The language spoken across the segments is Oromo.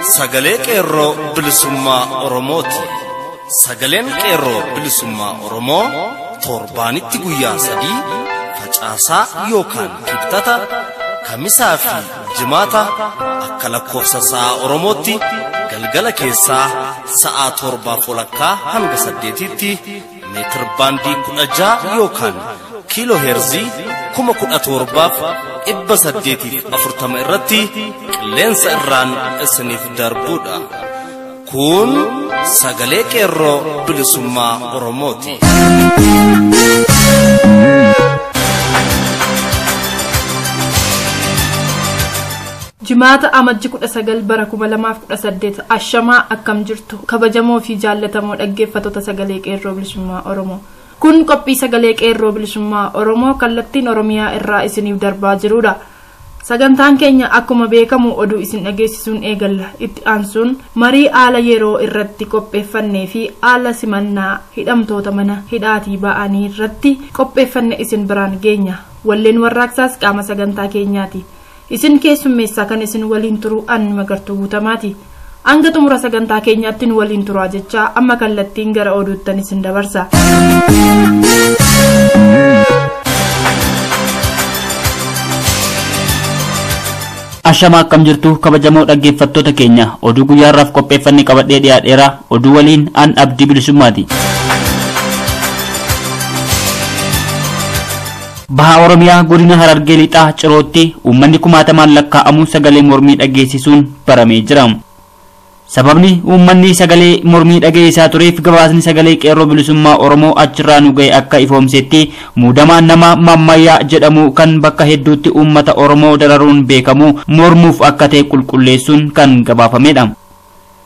Sagalee Qeerroo Bilisummaa Oromooti. Sagaleen Qeerroo Bilisummaa Oromoo torbaanitti guyyaa 3 facaasaa yookaan kibxata, kamisaa fi jimaata akka lakkoofsa sa'a Oromootti galgala keessaa sa'a 7:30 hanga 8tti meetir baandii 16 yookaan kiiloo heerzii 17,840 irratti qilleensa irraan isiniif darbuudha. Kun Sagalee Qeerroo Bilisummaa Oromooti. Jimaata Amajji 19 bara 2018 ashamaa akkam jirtu kabajamoo fi jaallatamoo dhaggeeffattoota Sagalee Qeerroo Bilisummaa Oromoo. Kun qophii Sagalee Qeerroo Bilisummaa Oromoo kallattiin Oromiyaa irraa isiniif darbaa jirudha. Sagantaan keenya akkuma beekamu oduu isin dhageessisuun eegalla. Itti aansuun marii haala yeroo irratti qopheeffannee fi haala simannaa hidhamtoota mana hidhaatii ba'anii irratti qopheeffanne isin biraan geenya. Walleen warraaqsaas qaama sagantaa keenyaati. Isin keessummeessaa kan isin waliin turu anni Magartuu Guutamaati. Hanga xumura sagantaa keenyaatti nu waliin turaa jechaa amma kallattiin gara oduuttan isin dabarsa. Ashamaa akkam jirtu kabajamoo dhaggeeffattoota keenya, oduu guyyaarraaf qopheeffanne qabadhee dhiyaadheera. Oduu waliin an Abdii Bilisummaati. Baha Oromiyaa godina Harargee Lixaa Cirootti uummanni kumaatamaan lakkaa'amu sagalee mormii dhageessisuun baramee jira. Sababni uummanni sagalee mormii dhageessisaa tureef gabaasni Sagalee Qeerroo Bilisummaa Oromoo achirraa nu ga'e akka ifoomsetti muudamaan nama Mammayyaa jedhamu kan bakka hedduutti uummata Oromoo dararuun beekamu mormuuf akka ta'e qulqulleessuun kan gabaafamedha.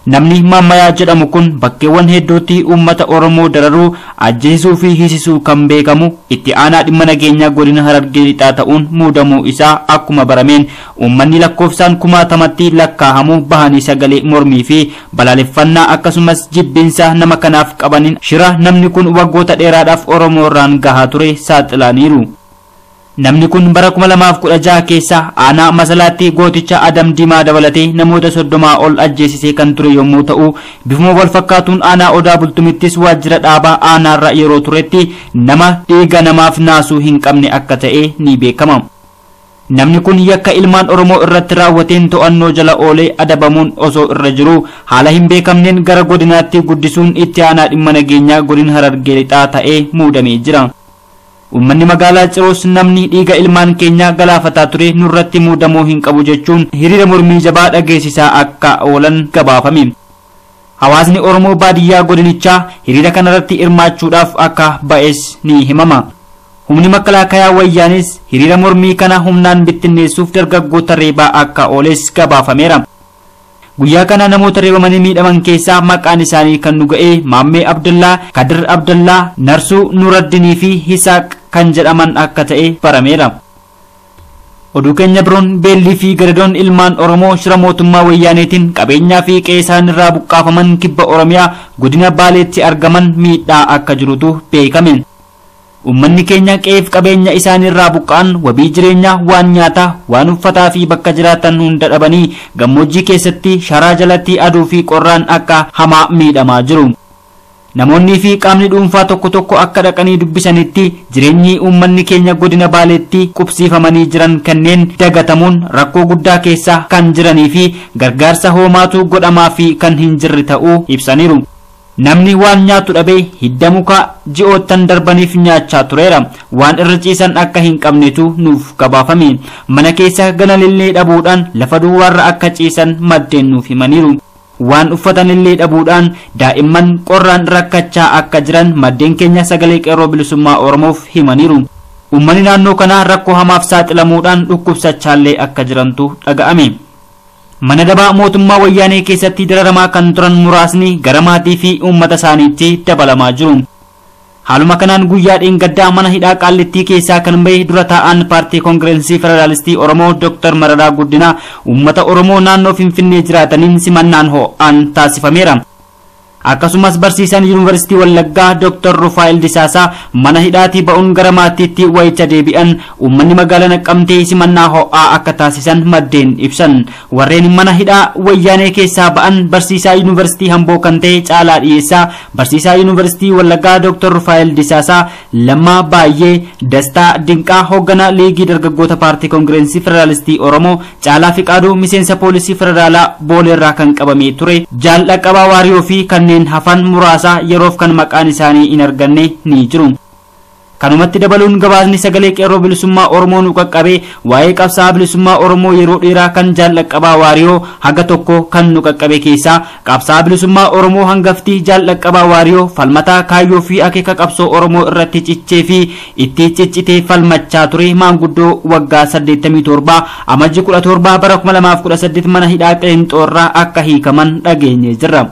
Namni Mammayyaa jedhamu kun bakkeewwan hedduutti uummata Oromoo dararuu, ajjeesuu fi hiisisuu kan beekamu itti aanaa dhimma nageenyaa godina Harargee Lixaa ta'uun muudamuu isaa akkuma barameen uummanni lakkoofsaan kumaatamatti lakkaa'amu bahanii sagalee mormii fi balaaleffannaa akkasumas jibbinsa nama kanaaf qabaniin shira namni kun waggoota dheeraadhaaf Oromoo irraan gahaa ture saaxilaaniiru. Namni kun bara 2016 keessa aanaa Masalaatti gooticha Adam Diimaa dabalatee namoota 30 ol ajjeesisee kan ture yommuu ta'u, bifuma wal fakkaatuun aanaa Odaa Bultumittis waajjira dhaabaa aanaarra yeroo turetti nama dhiiga namaaf naasuu hin qabne akka ta'e ni beekama. Namni kun yakka ilmaan Oromoo irratti raawwateen to'annoo jala oolee adabamuun osoo irra jiru haala hin beekamneen gara godinaatti guddisuun itti aanaa dhimma nageenyaa godina Harargee Lixaa ta'ee muudamee jira. Uummanni magaalaa Ciroos namni dhiiga ilmaan keenyaa galaafataa ture nurratti muudamuu hin qabu jechuun hiriira mormii jabaa dhageessisaa akka oolan gabaafame. Hawaasni Oromoo baadiyyaa godinichaa hiriira kanarratti hirmaachuudhaaf akka ba'es ni himama. Humni makkalaakayaa wayyaanis hiriira mormii kana humnaan bittinneessuuf dargaggoota reebaa akka ooles gabaafameera. Guyyaa kana namoota reebamanii miidhaman keessaa maqaan isaanii kan nu ga'e Maammee Abdallaa, Kadir Abdallaa, Narsuu Nuraddinii fi Hisaaq kan jedhaman akka ta'e barameera. Oduu keenya biroon beellii fi gadadoon ilmaan Oromoo shira mootummaa wayyaaneetiin qabeenyaa fi qe'ee isaanirraa buqqaafaman kibba Oromiyaa godina Baaleetti argaman miidhaa akka jirutu beekame. Uummanni keenya qe'eef qabeenya isaanirraa buqqa'an wabii jireenyaa, waan nyaataa, waan uffataa fi bakka jiraatan hunda dhabanii gammoojjii keessatti sharaa jalatti aduu fi qorraan akka hamaa miidhamaa jiru. Namoonni fi qaamni dhuunfaa tokko tokko akka dhaqanii dubbisanitti jireenyi uummanni keenya godina Baaleetti qubsiifamanii jiran kanneen dagatamuun rakkoo guddaa keessa kan jiranii fi gargaarsa hoomaatu godhamaa fi kan hin jirre ta'uu ibsaniiru. Namni waan nyaatu dhabee hidda mukaa ji'oottan darbaniif nyaachaa tureera. Waan irra ciisan akka hin qabnetu nuuf gabaafame. Mana keessa ganalillee dhabuudhaan lafa duwwaarra akka ciisan maddeen nuuf himaniiru. Waan uffatanillee dhabuudhaan daa'imman qorraan rakkachaa akka jiran maddeen keenya Sagalee Qeerroo Bilisummaa Oromoof himaniiru. Uummanni naannoo kanaa rakkoo hamaaf saaxilamuudhaan dhukkubsachaallee akka jirantu dhaga'ame. Mana dabaa mootummaa wayyaanee keessatti dararamaa kan turan muraasni gara maatii fi uummata isaaniitti dabalamaa jiru. Haaluma kanaan guyyaa dheengaddaa mana hidhaa Qaallittii keessaa kan bahe dura taa'aan paartii Koongireensii Federaalistii Oromoo Dr. Mararaa Guddinaa uummata Oromoo naannoo Finfinnee jiraataniin simannaan ho'aan taasifameera. Akkasumas barsiisaan Yuunivarsiitii Wallaggaa Dr. Rufaa'el Disaasaa mana hidhaatii ba'uun gara maatiitti wayicha deebi'an uummanni magaalaa Naqqamtee simannaa ho'aa akka taasisan maddeen ibsan. Warreen mana hidhaa wayyaanee keessaa ba'an barsiisaa Yuunivarsiitii Hamboo kan ta'e Caalaa Dhiyeessaa, barsiisaa Yuunivarsiitii Wallaggaa Dr. Rufaa'el Disaasaa, Lammaa Baay'ee, Dastaa Dinqaa hoogganaa Liigii Dargaggoota Paartii Koongireensii Federaalistii Oromoo, Caalaa Fiqaaduu miseensa Poolisii Federaalaa Booleerraa kan qabamee ture, Jaal Dhaqqabaa Waariyoo fi kanneen hafan muraasa yeroof kan maqaan isaanii hin arganne ni jiru. Kanumatti dabaluun gabaasni sagalee qeerroo bilisummaa Oromoo nu qaqqabe waa'ee qabsaa'aa bilisummaa Oromoo yeroo dheeraa kan Jaal Dhaqqabaa Waariyoo haga tokko kan nu qaqqabe keessaa qabsaa'aa bilisummaa Oromoo hangaftii Jaal Dhaqqabaa Waariyoo falmataa kaayyoo fi akeeka qabsoo Oromoo irratti cichee fi itti ciccitee falmachaa ture maanguddoo waggaa 87 amajjii 17 bara 2018 mana hidhaa Qilxoorraa akka hiikaman dhageenye jirra.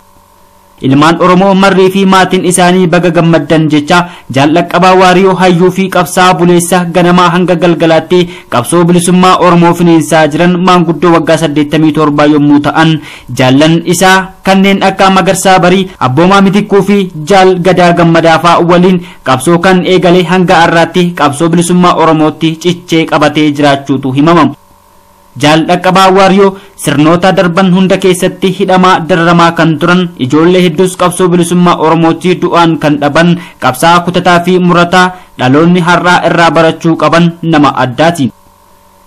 Ilmaan Oromoo marrii fi maatiin isaanii baga gammaddan jecha Jaal Dhaqqabaa Waariyoo hayyuu fi qabsaa'aa buleessa ganamaa hanga galgalaatti qabsoo bilisummaa Oromoo finiinsaa jiran maanguddoo waggaa 87 yommuu ta'an jaallan isaa kanneen akka Magarsaa Barii, Abboomaa Mitikkuu fi Jaal Gadaa Gammadaa fa'aa waliin qabsoo kan eegale hanga har'aatti qabsoo bilisummaa Oromootti cichee qabatee jiraachuutu himama. Jaal Dhaqqabaa Waariyoo sirnoota darban hunda keessatti hidhamaa dararamaa kan turan ijoollee hedduus qabsoo bilisummaa Oromootti du'aan kan dhaban qabsaa'aa kutataa fi murataa dhaloonni har'aa irraa barachuu qaban nama addaati.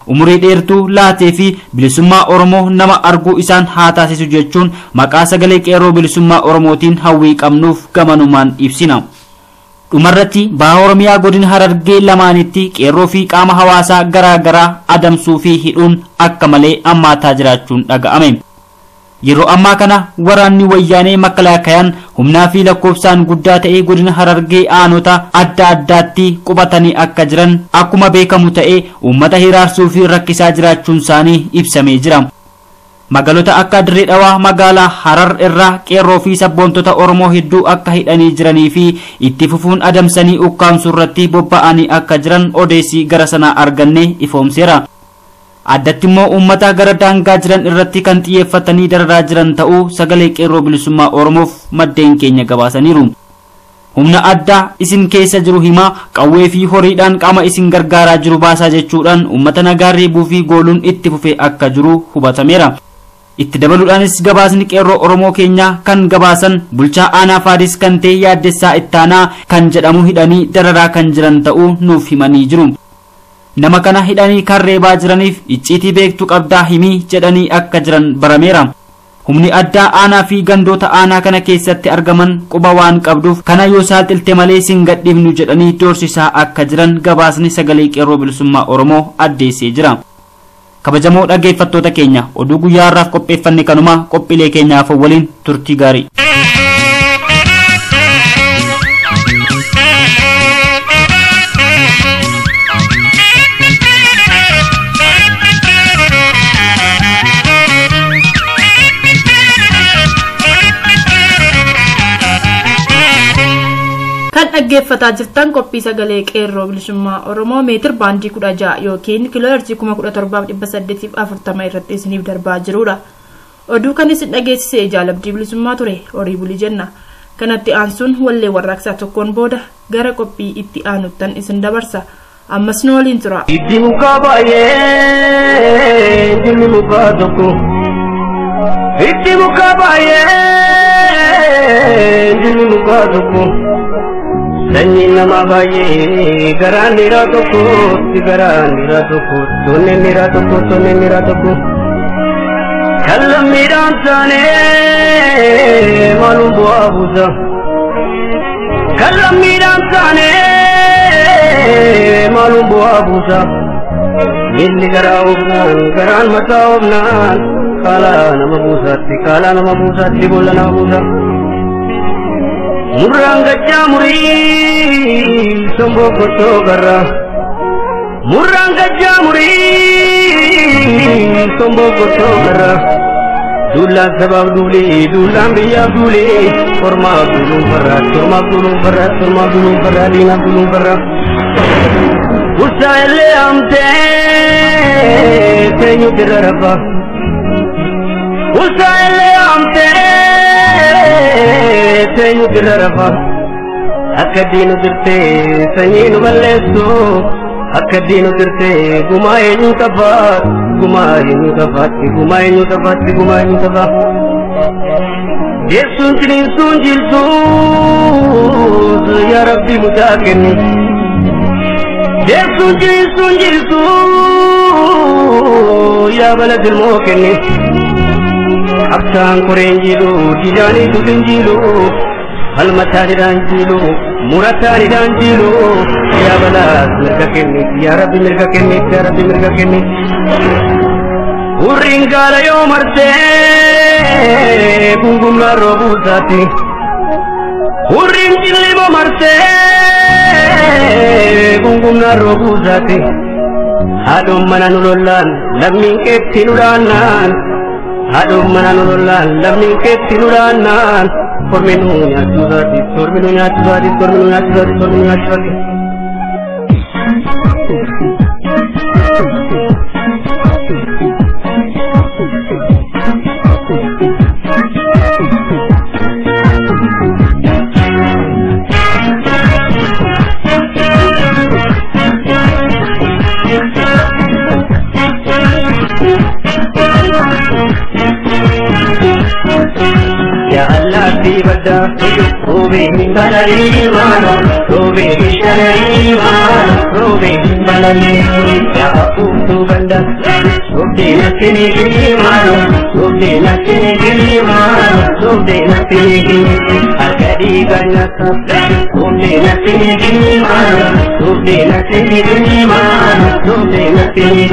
Umurii dheertuu laatee fi bilisummaa Oromoo nama arguu isaan haa taasisu jechuun maqaa sagalee qeerroo bilisummaa Oromootiin hawwii qabnuuf gamanumaan ibsina. Dhumarratti baha Oromiyaa godina Harargee lamaanitti qeerroo fi qaama hawaasaa garaa garaa adamsuu fi hidhuun akka malee hammaataa jiraachuun dhaga'ame. Yeroo ammaa kana waraanni wayyaanee makkalaakayaan humnaa fi lakkoofsaan guddaa ta'e godina Harargee aanota adda addaatti qubatanii akka jiran akkuma beekamu ta'e uummata hiraarsuu fi rakkisaa jiraachuun isaanii ibsamee jira. Magaalota akka Dirree Dhawaa magaalaa Harar irraa qeerroo fi sabboontota Oromoo hedduu akka hidhanii jiranii fi itti fufuun adamsanii ukkaamsuu irratti bobba'anii akka jiran odeessii gara sanaa arganne ifoomseera. Addatti immoo uummata gara daangaa jiran irratti kan xiyyeeffatanii dararaa jiran ta'uu sagalee qeerroo bilisummaa Oromoof maddeen keenya gabaasaniiru. Humna addaa isin keessa jiru himaa qawwee fi horiidhaan qaama isin gargaaraa jiru baasaa jechuudhaan uummata nagaa reebuu fi gooluun itti fufee akka jiru hubatameera. Itti dabaluudhaanis gabaasni qeerroo Oromoo keenyaa kan gabaasan bulchaa aanaa Faadis kan ta'e Yaaddessaa Ittaanaa kan jedhamu hidhanii dararaa kan jiran ta'uu nuuf himanii jiru. Nama kana hidhanii kan reebaa jiraniif icciitii beektu qabdaa himii jedhanii akka jiran barameera. Humni addaa aanaa fi gandoota aanaa kana keessatti argaman quba waan qabduuf kana yoo saaxilte malee sin gadhiifnu jedhanii doorsisaa akka jiran gabaasni sagalee qeerroo bilisummaa Oromoo addeessee jira. Kabajamoo dhaggeeffattoota keenya oduu guyyaa har'aaf qopheeffanne kanuma qophiilee keenyaaf waliin turtii gaarii. Kan dhaggeeffataa jirtan qophii sagalee qeerroo bilisummaa Oromoo meetir baandii 16 yookiin kiiloo hertzii 17,840 irratti isiniif darbaa jirudha. Oduu kan isin dhageessise Jaalabdii Bilisummaa ture horii bulii jenna. Kanatti aansuun wallee warraaqsaa tokkoon booda gara qophii itti aanuttan isin dabarsa. Ammas nu waliin tura. Itti mukaa baay'ee jilli mukaa tokko. Itti mukaa baay'ee jilli mukaa tokko. Sanyiin namaa baay'ee garaan dhiiraa tokko garaan dhiiraa tokko tonneen dhiiraa tokko tonneen dhiiraa tokko. Kan lammiidhaan taanee maaluun bu'aa buusa. Kan lammiidhaan taanee maaluun bu'aa buusa. Miilli garaa oofnaan garaan mataa oofnaan kaalaa nama buusaatti kaalaa nama buusaatti boolla nama buusa. Murraan gachaa murii somboo kottoo garraa. Murraan gachaa murii somboo kottoo garraa. Duulaan sabaaf duulee duulaan biyyaaf duulee ormaaf duuluun farraa ormaaf duuluun farraa ormaaf duuluun farraa diinaaf duuluun farraa. Bursaa illee amtee seenyuutu irra rafa. Bursaa illee amtee. Deessee dirra rafa akka diinu dirtee sanyii nu balleessu akka diinu dirtee gumaa eenyu tafaa gumaa eenyu tafaatti gumaa eenyu tafaatti gumaa eenyu tafaa. Deessuun ciniinsuun jilsuus yaa Rabbi mucaa kenni. Deessuun ciniinsuun jilsuus yaa balad ilmoo kenni. Qabsaan koreen jilu didaanii tufin jilu falmataanidhaan jilu murataanidhaan jilu yaa balaas mirga kennit yaa Rabbi mirga kennit yaa Rabbi mirga kennit. Hurriin gaala yoo martee gungumnaan roobuu isaati. Hurriin cillimoo martee gungumnaan roobuu isaati. Haadhoon mana nu lollaan lammiin keetti nu dhaannaan. Haadhoon mana nu lollaan lammiin keetti nu dhaannaan. Tormi nu nyaachuu isaati tormi nu nyaachuu isaati tormi nu nyaachuu isaati tormi nu nyaachuu isaati. Ya Allah si badda robe balali mano robe sharari mano robe balali ya utu banda robe nasini mano robe nasini mano robe nasini akadi ganata robe nasini mano robe nasini mano robe nasini.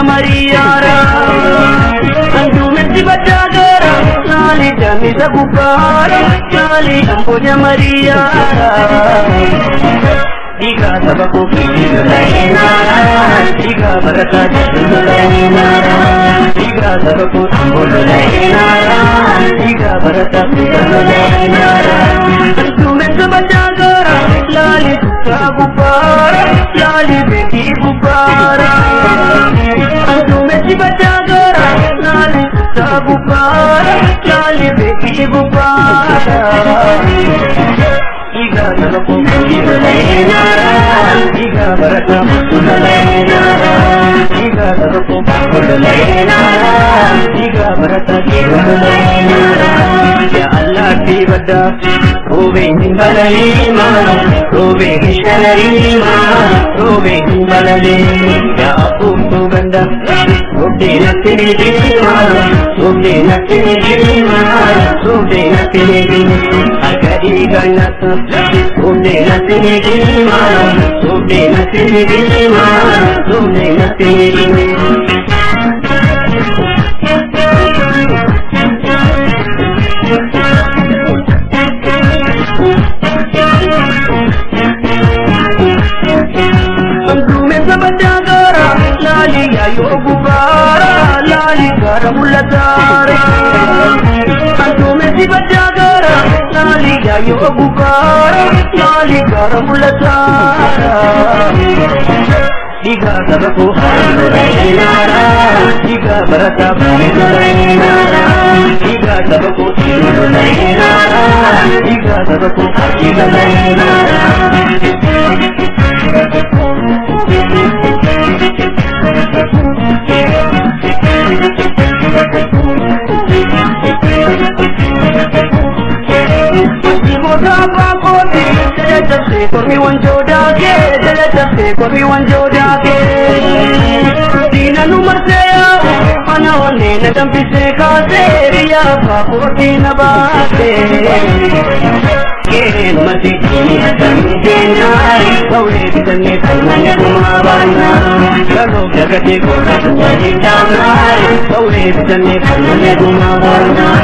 Mariara andume bajagara lali jamisa gubara lali amboja Mariara diga sabako kidulaina diga baraka dulaina diga sabako ambolaina diga baraka dulaina andume bajagara lali gubara lali beti gubara andume bajagara lali gubara lali beti gubara diga sabako kidulaina diga baraka dulaina diga sabako kidulaina diga baraka dulaina ya Allah ti badda robe balali mano robe sharari mano robe balali ya utu banda robe nasini mano robe nasini mano robe nasini akadi ganata robe nasini mano robe nasini mano robe nasini. Lali garamullatara andume bajagara lali yayo gubara lali garamullatara diga sabako harulainara diga barata bulainara diga sabako irulainara diga sabako harulainara. Kormi wanjo daake jala dabse kormi wanjo daake diina nu marsee ana onne na danfisee kaasee biyya abbaa kootii na baasee keen masiitii akkamii seenaa bawlee bitannee falmanne gumaa baannaa garuu dagatee gorra duwwaa taanaa bawlee bitannee falmanne gumaa baannaa.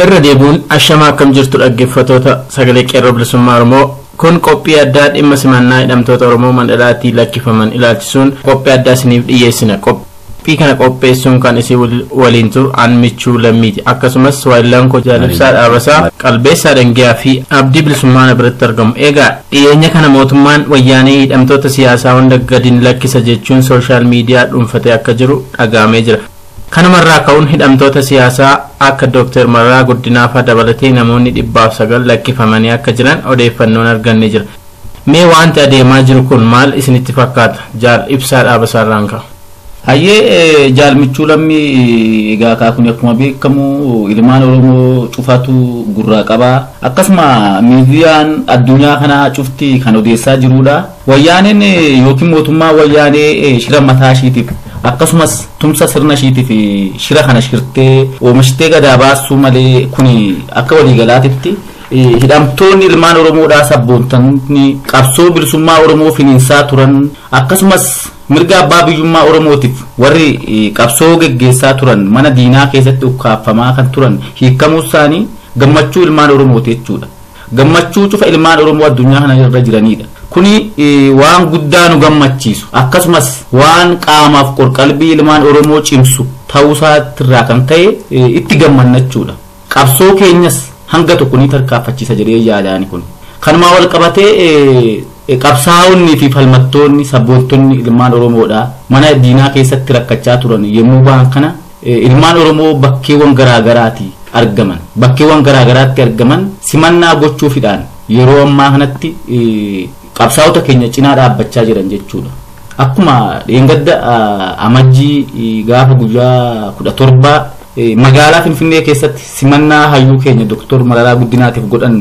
Irra deebiin ashamaa akkam jirtu dhaggeeffattoota sagalee qeerroo bilisummaa Oromoo. Kun qophii addaa dhimma simannaa hidhamtoota Oromoo mandhalaatii lakkifaman ilaalchisuun qophii addaa isiniif dhiyeessina. Qophii kana qopheessuun kan isin waliin turu an Michuu Lammiiti. Akkasumas waayillaan koo Jaalibsaa Dhaabasaa, Qalbeessaa Dhangiyaa fi Abdii Bilisummaa biratti argamu. Egaa dhiyeenya kana mootummaan wayyaanee hidhamtoota siyaasaa hunda gadi lakkisa jechuun sooshaal miidiyaa dhuunfatee akka jiru dhagahamee jira. Kanumarraa ka'uun hidhamtoota siyaasaa akka Dr. Mararaa Guddinaafaa dabalatee namoonni 109 lakkifamanii akka jiran odeeffannoon arganne jira. Mee wanti adeemaa jiru kun maal isinitti fakkaata? Jaal Ibsaa Dhaabasaarraan ka'a. Hayyee Jaalmichuu Lammii, egaa kaakuni akkuma beekamu ilmaan Oromoo cufatu gurraa qabaa. Akkasuma miidiyaan addunyaa kanaa cufti kan odeessaa jirudha. Wayyaaneen yookiin mootummaa wayyaanee shira mataa ishiitiif akkasumas tumsa sirna ishiitiif shira kana shirtee oomishtee gadaa baasuu malee, kuni akka waliigalaatitti hidhamtoonni ilmaan Oromoodhaa sabboontonni qabsoo bilisummaa Oromoo finiinsaa turan, akkasumas mirga abbaa biyyummaa Oromootiif warri qabsoo geggeessaa turan mana diinaa keessatti ukkaaffamaa kan turan hiikamuu isaanii gammachuu ilmaan Oromooti jechuudha. Gammachuu cufa ilmaan Oromoo addunyaa kana irra jiranidha. Kuni waan guddaa nu gammachiisu, akkasumas waan qaamaaf qorqalbii ilmaan Oromoo cimsu ta'uusaatirraa kan ka'e itti gammannachuudha. Qabsoo keenyas hanga tokko ni tarkaanfachiisa jedhee yaadaani kun. Kanumaa wal qabatee qabsaa'onni fi falmattoonni sabboontonni ilmaan Oromoodha mana diinaa keessatti rakkachaa turan yommuu ba'an kana ilmaan Oromoo bakkeewwan garaagaraati argaman, bakkeewwan garaagaraatti argaman simannaa gochuufidhaan yeroo ammaa kanatti qabsaa'ota keenya cinaa dhaabbachaa jiran jechuudha. Akkuma dheengadda amajjii gaafa guyyaa 17 magaalaa Finfinnee keessatti simannaa hayyuu keenya Dr. Mararaa Guddinaatiif godhan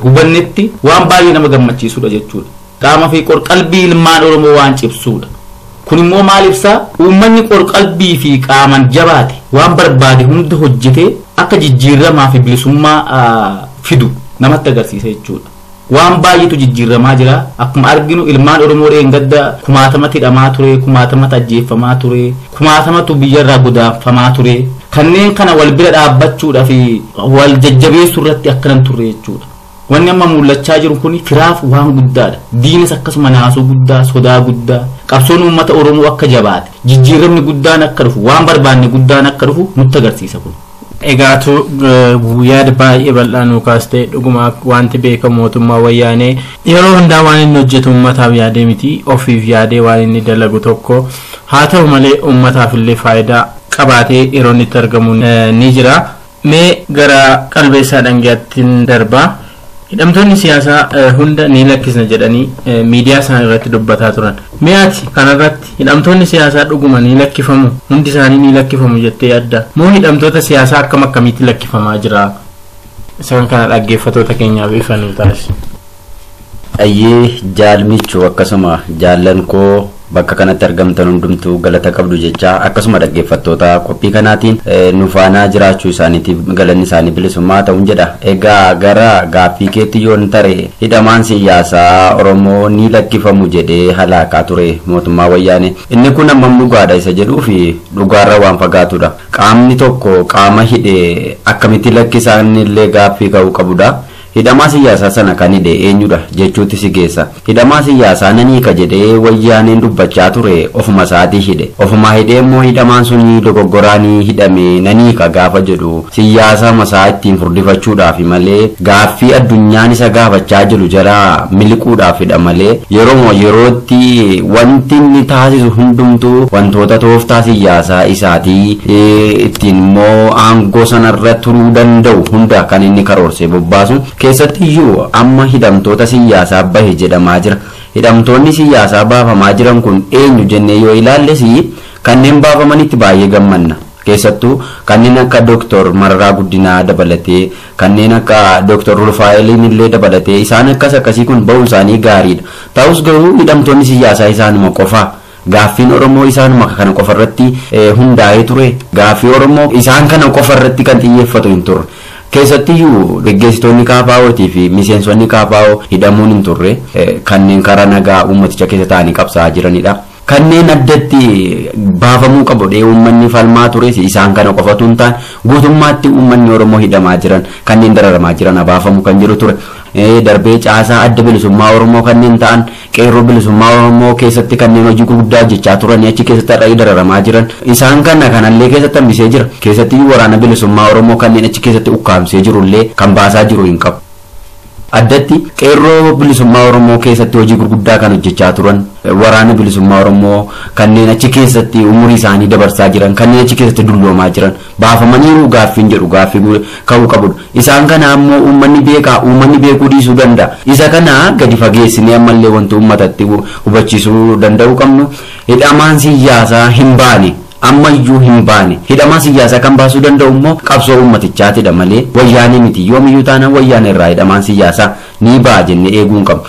hubannetti waan baay'ee nama gammachiisudha jechuudha. Qaama fi qorqalbii ilmaan Oromoo waan cibsuudha. Kun immoo maal ibsaa? Uummanni qorqalbii fi qaaman jabaate waan barbaade hunda hojjetee akka jijjiiramaa fi bilisummaa fidu namatti agarsiisa jechuudha. Waan baay'eetu jijjiiramaa jira. Akkuma arginu ilmaan Oromoo dheengadda kumaatamatti hidhamaa ture, kumaatamatti ajjeefamaa ture, kumaatamatu biyyarraa godaanfamaa ture. Kanneen kana wal bira dhaabbachuudhaa fi wal jajjabeessuu irratti akkanan turre jechuudha. Wanni amma mul'achaa jiru kun firaaf waan guddaadha. Diinis akkasuma naasuu guddaa, sodaa guddaa. Qabsoon uummata Oromoo akka jabaate, jijjiiramni guddaan akka dhufu, waan barbaanne guddaan akka dhufu nutti agarsiisa kun. Egaatu yaada baay'ee bal'aa nuu kaastee, dhuguma wanti beekamu mootummaa wayyaanee yeroo hundaa waan inni hojjetu uummataaf yaadee miti, ofiif yaadee waan inni dalagu tokko haa ta'u malee uummataaf illee faayidaa qabaatee yeroo inni itti argamu ni jira. Mee gara Qalbeessaa Dhangiyaattiin darbaa. Hidhamtoonni siyaasaa hunda ni lakkisna jedhanii miidiyaa isaanii irratti dubbataa turan. Mee ati kanarratti hidhamtoonni siyaasaa dhuguma ni lakkifamu, hundi isaanii ni lakkifamu jettee yaadda? Moo hidhamtoota siyaasaa akkam akkamiitti lakkifamaa jira? Isaan kana dhaggeeffattoota keenyaaf ifa nuu taasisi. Ayyee Jaalmichuu, akkasuma jaallan koo bakka kanatti argamtan hundumtuu galata qabdu jecha, akkasuma dhaggeeffattoota qophii kanaatiin nu faanaa jiraachuu isaaniitiif galanni isaanii bilisummaa ta'uun jedha. Egaa gara gaaffii keetti yoon tare, hidhamaan siyaasaa Oromoo ni lakkifamu jedhee halaakaa ture mootummaa wayyaane. Inni kun hammam dhugaadha isa jedhuu fi dhugaarra waan fagaatudha. Qaamni tokko qaama hidhe akkamitti lakkisaan illee gaaffii ka'uu qabudha. Hidhamaa siyaasaa sana kan hidhe eenyudha jechuutti si geessa. Hidhamaa siyaasaa nan hiika jedhee wayyaaneen dubbachaa ture ofuma isaatii hidhe. Ofuma hidhee immoo hidhamaan sun dogoggoraanii hidhame nan hiika gaafa jedhu siyaasa masaa ittiin furdifachuudhaaf malee gaaffii addunyaan isa gaafachaa jiru jalaa miliquudhaaf hidha malee, yeroo yerootti wanti inni taasisu hundumtuu wantoota tooftaa siyaasaa isaatii ittiin immoo aangoo sanarra turuu danda'u hunda kan inni karoorsee bobbaasu. Keessatti iyyuu amma hidhamtoota siyaasaa bahe jedhamaa jira. Hidhamtoonni siyaasaa baafamaa jiran kun eenyu jennee yoo ilaalles kanneen baafamanitti baay'ee gammanna. Keessattuu kanneen akka Dooktor Mararaa Guddinaa dabalatee, kanneen akka Dooktor Rufaa'eliin illee dabalatee, isaan akkas akkasii kun ba'uun isaanii gaariidha. Ta'us garuu hidhamtoonni siyaasaa isaanuma qofaa. Gaaffiin Oromoo isaanuma kana qofa irratti hundaa'ee ture. Gaaffii Oromoo isaan kana qofa irratti kan xiyyeeffatu hin turre. Keessattiyyuu geggeessitoonni KFO'tii fi miseensonni KFO hidhamuun hin turre, kanneen karaa nagaa uummaticha keessa taa'anii qabsaa'aa jiranidha. Kanneen addatti baafamuu qabu dhee uummanni falmaa tures isaan kana qofatu hin taane guutummaatti uummanni Oromoo hidhamaa jiran kanneen dararamaa jiran baafamu kan jiru ture. Darbee caasaa adda bilisummaa Oromoo kanneen ta'an qeerroo bilisummaa Oromoo keessatti kanneen hojii gurguddaa hojjechaa turan achi keessatti har'a dararamaa jiran isaan kana kanallee keessatti hambisee jira. Keessatti waraana bilisummaa Oromoo kanneen achi keessatti ukkaamsee jirullee kan baasaa jiru hin qabu. Addatti qeerroo bilisummaa Oromoo keessatti hojii gurguddaa kan hojjechaa turan waraana bilisummaa Oromoo kanneen achi keessatti umurii isaanii dabarsaa jiran kanneen achi keessatti dulloomaa jiran baafamaniiru gaaffiin jedhu gaaffii ka'uu qabudha. Isaan kana ammoo uummanni beekaa uummanni beekuu dhiisuu danda'a. Isa kana gadi fageessinee ammallee wanti uummatatti hubachiisuu danda'uu qabnu hidhamaan siyaasaa hin baane. Ammayyuu hin baane hidhamaa siyaasaa kan baasuu danda'u immoo qabsoo uummatichaatidha malee wayyaanee miti yoomiyyuu taanaan wayyaanee irraa hidhamaan siyaasaa ni ba'a jennee eeguu hin qabnu.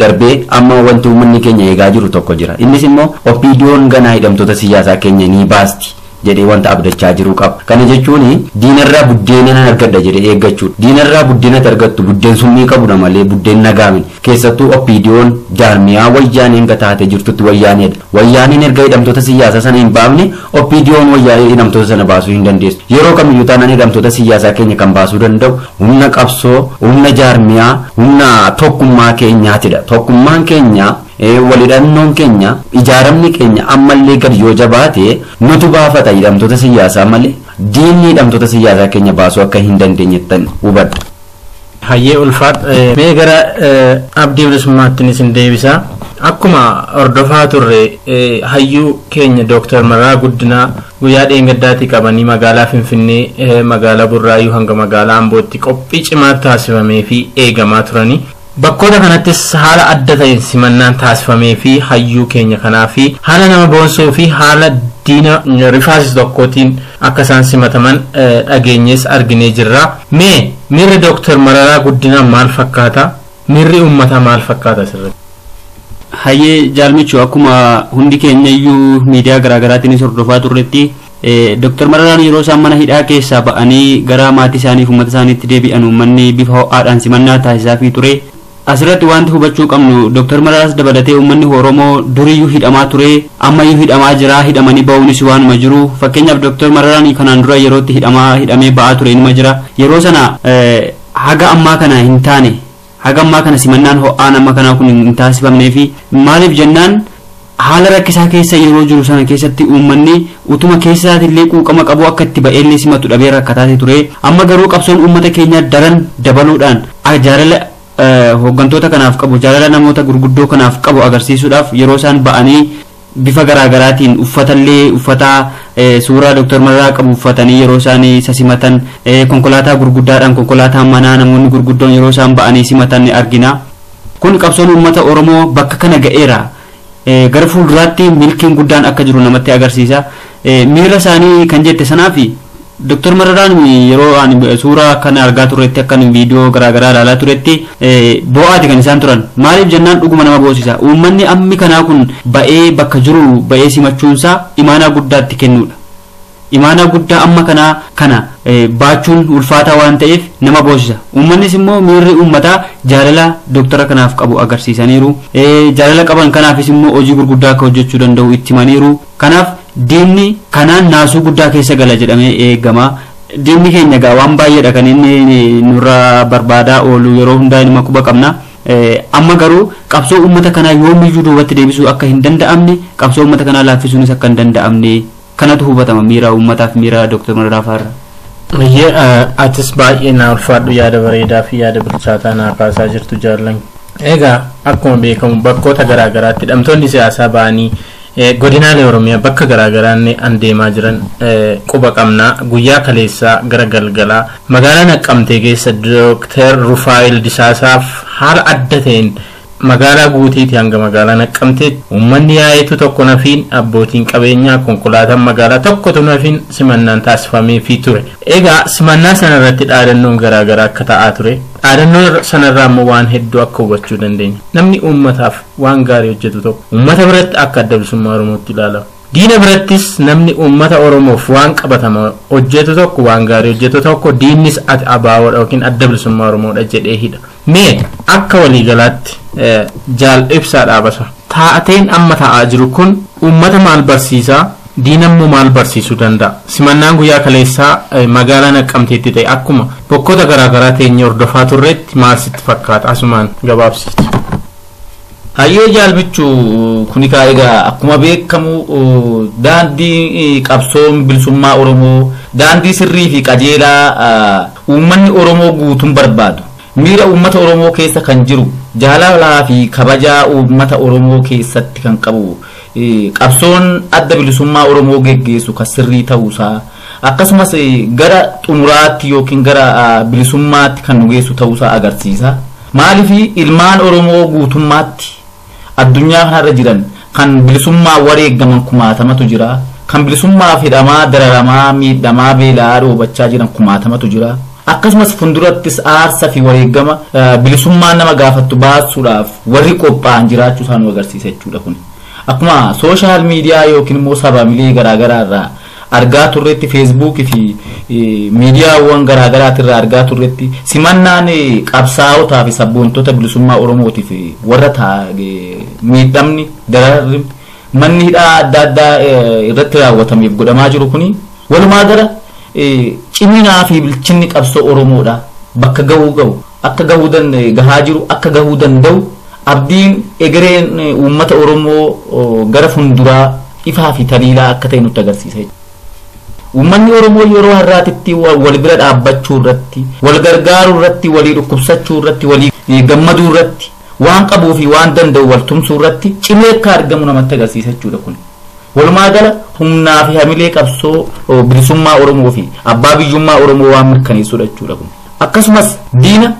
Darbee amma wanti uummanni keenya eegaa jiru tokko jira innis immoo OPDO'n ganaa hidhamtoota siyaasaa keenya ni baasti jedhee wanta abdachaa jiru qaba. Kana jechuun diinarraa buddeena nan argadha jedhee eeggachuudha. Diinarraa buddeena argattu buddeen summii qabudha malee buddeen nagaa miti. Keessattuu OPDO'n jaarmiyaa wayyaaneen gataatee jirtutti wayyaaneedha. Wayyaaneen erga hidhamtoota siyaasaa sana hin baafne OPDO'n wayyaanee hidhamtoota sana baasuu hin dandeessu. Yeroo kamiyyuu taanaan hidhamtoota siyaasaa keenya kan baasuu danda'u humna qabsoo, humna jaarmiyaa, humna tokkummaa keenyaatidha. Tokkummaan keenya walhidhannoon keenya ijaaramni keenya ammallee gadi yoo jabaate nutu baafata hidhamtoota siyaasaa malee diinni hidhamtoota siyaasaa keenya baasuu akka hin dandeenyettan hubadha. Hayyee ulfaat mee gara abdii bilisummaatti isin deebisa. Akkuma hordofaa turre hayyuu keenya Dooktar Mararaa Guddinaa guyyaa dheengaddaatii qabanii magaalaa Finfinnee magaalaa Burraayyuu hanga magaalaa Ambootti qophii cimaa taasifamee fi eegamaa turanii. Bakkoota kanattis haala adda ta'een simannaan taasifamee fi hayyuu keenya kanaa fi haala nama boonsuu fi haala diina rifaasisa tokkootiin akka isaan simataman dhageenyees arginee jirra. Mee miirri Dooktar Mararaa Guddinaa maal fakkaata? Miirri uummataa maal fakkaata asirratti? Hayyee jaalmichu akkuma hundi keenya iyyuu miidiyaa garaagaraatiinis hordofaa turretti Dooktar Mararaan yeroo isaan mana hidhaa keessaa ba'anii gara maatii isaanii fi uummata isaaniitti deebi'an uummanni bifa ho'aadhaan simannaa taasisaafii ture. Asirratti wanti hubachuu qabnu Dooktar Mararaas dabalatee uummanni Oromoo duriyyuu hidhamaa ture ammayyuu hidhamaa jira hidhamanii ba'uunis waanuma jiru. Fakkeenyaaf Dooktar Mararaan kanaan dura yerootti hidhamee ba'aa ture inuma jira. Yeroo sana haga ammaa kana hin taane haga ammaa kana simannaan ho'aan amma kanaa kun hin taasifamnee fi maaliif jennaan haala rakkisaa keessa yeroo jiru sana keessatti uummanni utuma keessaatillee quuqama qabu akka itti ba'eellee simatu dhabee rakkataatee ture. Amma garuu qabsoon uummata keenyaa daran dabaluudhaan jaalala hooggantoota kanaaf qabu jaalala namoota gurguddoo kanaaf qabu agarsiisuudhaaf yeroo isaan ba'anii bifa garaagaraatiin uffatallee uffata suuraa Dooktar Mararaa qabu uffatanii yeroo isaan isa simatan konkolaataa gurguddaadhaan konkolaataa manaa namoonni gurguddoon yeroo isaan ba'anii simatan argina. Kun qabsoon uummata Oromoo bakka kana ga'eera. Gara fuulduraatti milkiin guddaan akka jiru namatti agarsiisa. Miira isaanii kan jette sanaafi Dooktar Mararaan yeroo ani suuraa kana argaa turretti akkan viidiyoo garaagaraa ilaalaa turetti bo'aati kan isaan turan. Maaliif jennaan dhuguma nama boosisa. Uummanni ammi kanaa kun ba'ee bakka jiru ba'ee simachuunsaa imaanaa guddaatti kennuudha. Imaanaa guddaa amma kanaa kana baachuun ulfaataa waan ta'eef nama boosisa. Uummannis immoo miirri uummataa jaalala dooktara kanaaf qabu agarsiisaniiru. Jaalala qaban kanaafis immoo hojii gurguddaa akka hojjechuu danda'u itti himaniiru. Kanaaf diinni kanaan naasuu guddaa keessa gala jedhamee eegama. Diinni keenya egaa waan baay'eedha kan inni nurraa barbaadaa oolu yeroo hundaa inuma quba qabna. Amma garuu qabsoo uummata kanaa yoomiyyuu duubatti deebisuu akka hin danda'amne qabsoo uummata kanaa laaffisuunis akka hin danda'amne kanatu hubatama miira uummataaf miira Dooktar Mararaa fa'aarra. Iyyee atis baay'ee naa ulfaadhu yaada bareedaa fi yaada bilchaataa naa kaasaa jirtu jaallan. Egaa akkuma beekamu bakkoota garaagaraatti hidhamtoonni siyaasaa ba'anii godinaalee Oromiyaa bakka garaagaraanne an deemaa jiran quba qabnaa guyyaa kaleessaa gara galgalaa magaalaa Naqqamtee keessa Dooktar Rufaayil Disaasaaf haala adda ta'een magaalaa guutiitii hanga magaalaa Naqqamteetti uummanni yaa'itu tokko nafiin abbootiin qabeenyaa konkolaataan magaalaa tokkotu nafiin simannaan taasifameefii ture. Egaa simannaa sanarratti dhaadannoon garaagaraa akka ta'aa ture. Dhaadannoo sanarraa immoo waan hedduu akka hubachuu dandeenya. Namni uummataaf waan gaarii hojjetu tokko uummata biratti akka adda bilisummaa Oromootti ilaalama. Diina birattis namni uummata Oromoof waan qabatama hojjetu tokko waan gaarii hojjetu tokko diinnis ati abaawoodha yookiin adda bilisummaa Oromoodha jedhee hidha. Mee akka waliigalaatti jaal ibsaa dhaabasa. Taateen amma ta'aa jiru kun uummata maal barsiisaa? Diinammoo maal barsiisuu danda'a? Simannaan guyyaa kaleessaa magaalaa Naqqamteetti ta'e akkuma bokkoota garaagaraa teenyee hordofaa turretti maal sitti fakkaata? Asumaan gabaabsiiti. Hayyee jaalbichuu kuni kaa egaa akkuma beekamu daandii qabsoon bilisummaa Oromoo daandii sirrii fi qajeelaa uummanni Oromoo guutuun barbaadu miira uummata Oromoo keessa kan jiru jaalalaa fi kabajaa uummata Oromoo keessatti kan qabu qabsoon adda bilisummaa Oromoo geggeessu kan sirrii ta'uusaa akkasumas gara xumuraatti yookiin gara bilisummaatti kan nu geessu ta'uusaa agarsiisa. Maaliif ilmaan Oromoo guutummaatti addunyaa kanarra jiran kan bilisummaa wareegaman kumaatamatu jira. Kan bilisummaaf hidhamaa, dararamaa, miidhamaa, beelaa dhoobachaa jiran kumaatamatu jira. Akkasumas fuuldurattis aarsaa fi wareegama bilisummaa nama gaafattu baasuudhaaf warri qophaa'an jiraachuu isaa nu agarsiisa jechuudha kun. Akkuma sooshaal miidiyaa yookiin immoo sabamilee garaagaraa irraa argaa turretti feesbuukii fi miidiyaawwan garaagaraatirraa argaa turretti simannaan qabsaa'otaa fi sabboontota bilisummaa Oromootiif warra miidhamni dararri manni hidhaa adda addaa irratti raawwatameef godhamaa jiru kuni walumaa gala ciminaa fi bilchinni qabsoo Oromoodha bakka gahuu gahu akka gahuu gahaa jiru akka gahuu danda'u abdiin egereen uummata Oromoo gara fuulduraa ifaa fi taliilaa akka ta'e nutti agarsiisa. Uummanni Oromoo yeroo har'aatitti wal bira dhaabbachuu irratti, wal gargaaruu irratti, walii dhukkubsachuu irratti, walii gammaduu irratti, waan qabuu fi waan danda'u wal tumsuu irratti cimee akka argamu namatti agarsiisa jechuudha kun. Walumaa gala humnaa fi hamilee qabsoo bilisummaa Oromoo fi abbaa biyyummaa Oromoo waan mirkaneessuudha jechuudha kun. Akkasumas diina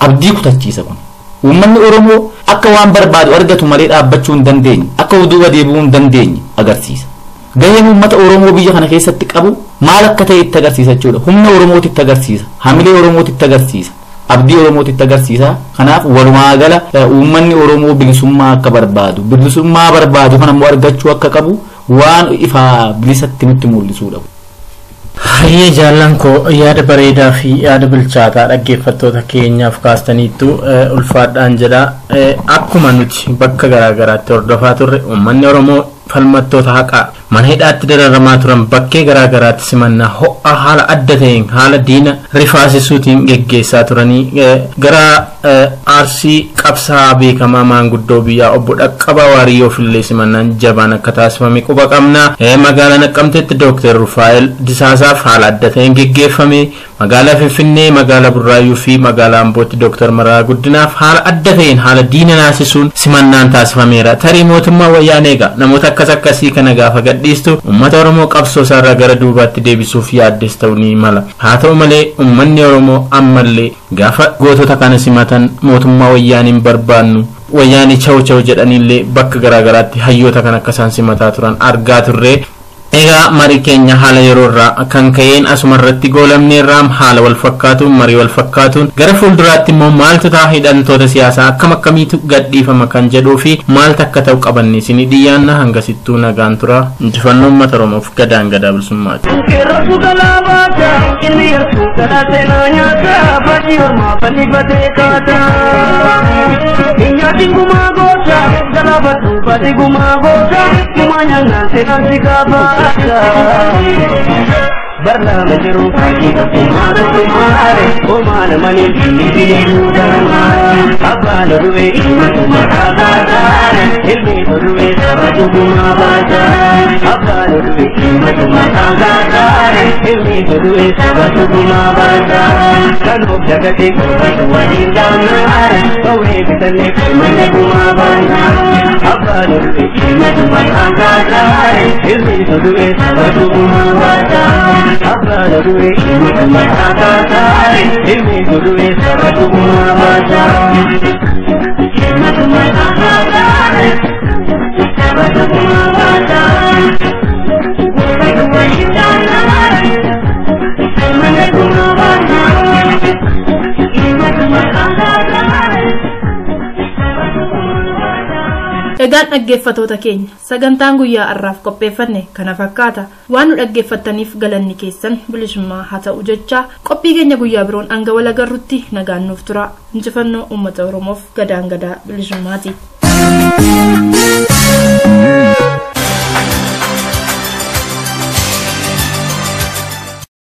abdii kutachiisa kun. Uummanni Oromoo akka waan barbaadu argatu malee dhaabbachuu hin dandeenye, akka duuba deebi'uu hin dandeenye agarsiisa. Gaheen uummata Oromoo biyya kana keessatti qabu maal akka ta'e itti agarsiisa jechuudha. Humna Oromootti itti agarsiisa, hamilee Oromootti itti agarsiisa, abdii Oromootti itti agarsiisa. Kanaaf walumaa gala uummanni Oromoo bilisummaa akka barbaadu, bilisummaa barbaadu kana immoo argachuu akka qabu waan ifaa bilisatti nutti mul'isuudha. Hayyee jaallan koo yaada bareedaa fi yaada bilchaataa dhaggeeffattoota keenyaaf kaastaniittu ulfaadhaan jedha. Akkuma nuti bakka garaagaraatti hordofaa turre uummanni Oromoo falmattoota haqaa mana hidhaatti dararamaa turan bakkee garaagaraatti simannaa ho'a haala adda ta'een haala diina rifaasisuutiin geggeessaa turanii gara Arsii qabsaa beekamaa maanguddoo biyyaa obbo Dhaqqabaa Waariyyoof illee simannaan jabaan akka taasifame quba qabna. Magaalaa Naqqamteetti Dooktar Rufaa'el Disaasaaf haala adda ta'een geggeeffame. Magaalaa Finfinnee, magaalaa Burraayyuu fi magaalaa Ambootti Dooktar Mararaa Guddinaaf haala adda ta'een haala diina naasisuun simannaan taasifameera. Tarii mootummaa wayyaanee egaa namoota akkas akkasii kana gaafa gadhiistu uummata Oromoo qabsoo isaarraa gara duubaatti deebisuuf yaaddes ta'uu ni mala. Haa ta'u malee uummanni Oromoo ammallee gaafa gootota kana simatan mootummaa wayyaaniin barbaannu wayyaanii chawu chawu jedhaniillee bakka garaagaraatti hayyoota kan akka isaan simataa turan argaa turre. Egaa marii keenya haala yeroo irraa kan ka'een asuma irratti goolamneerraa haala wal fakkaatuun marii wal fakkaatuun gara fuulduraatti immoo maaltu ta'a hidhamtoota siyaasaa akkam akkamiitu gadhiifama kan jedhuu fi maaltu akka ta'u qabanne isinii dhiyyaanna hangasittuu nagaan tura. Injifannoo uummata Oromoof gadaan gadaa bilisummaati. Qeerransu galaa baata, inni yartuu galaa seenaa nyaata, baadii ormaa bal'ifatee kaata. Nyaatiin gumaa goota, galaa baduu baadii gumaa goota, gumaa nyaannaan seenaan si kaafata. Barnaama jiru fakkii tokkummaa tokkummaare, homaa namanii inni bineeluu daramaare, abbaan oduu ilma tumataa baataare, ilmi oduu saba tugumaa baataare, abbaan oduu ilma tumataa baataare, ilmi oduu saba tugumaa baataare, kan of dagatee qofatu waliin daanaare, qawwee bitannee falmanne gumaa baanaare, abbaan oduu ilma tumataa baataare, ilmi oduu saba tugumaa baataare. Abbaan oduu ilma tumataa baataare, ilmi oduu saba tugumaa baataare. Ilma tumataa baataare, saba tugumaa baataare, qofatu waliin daanaare, falmanne gumaa baanaare, ilma tumataa baataare, saba tugumaa baataare. Egaan dhaggeeffattoota keenya sagantaan guyyaa har'aaf qopheeffanne kana fakkaata. Waan nu dhaggeeffattaniif galanni keessan bilisummaa haa ta'u jecha qophii keenya guyyaa biroon hanga wal agarrutti nagaan nuuf tura. Injifannoo uummata Oromoof gadaan gadaa bilisummaati.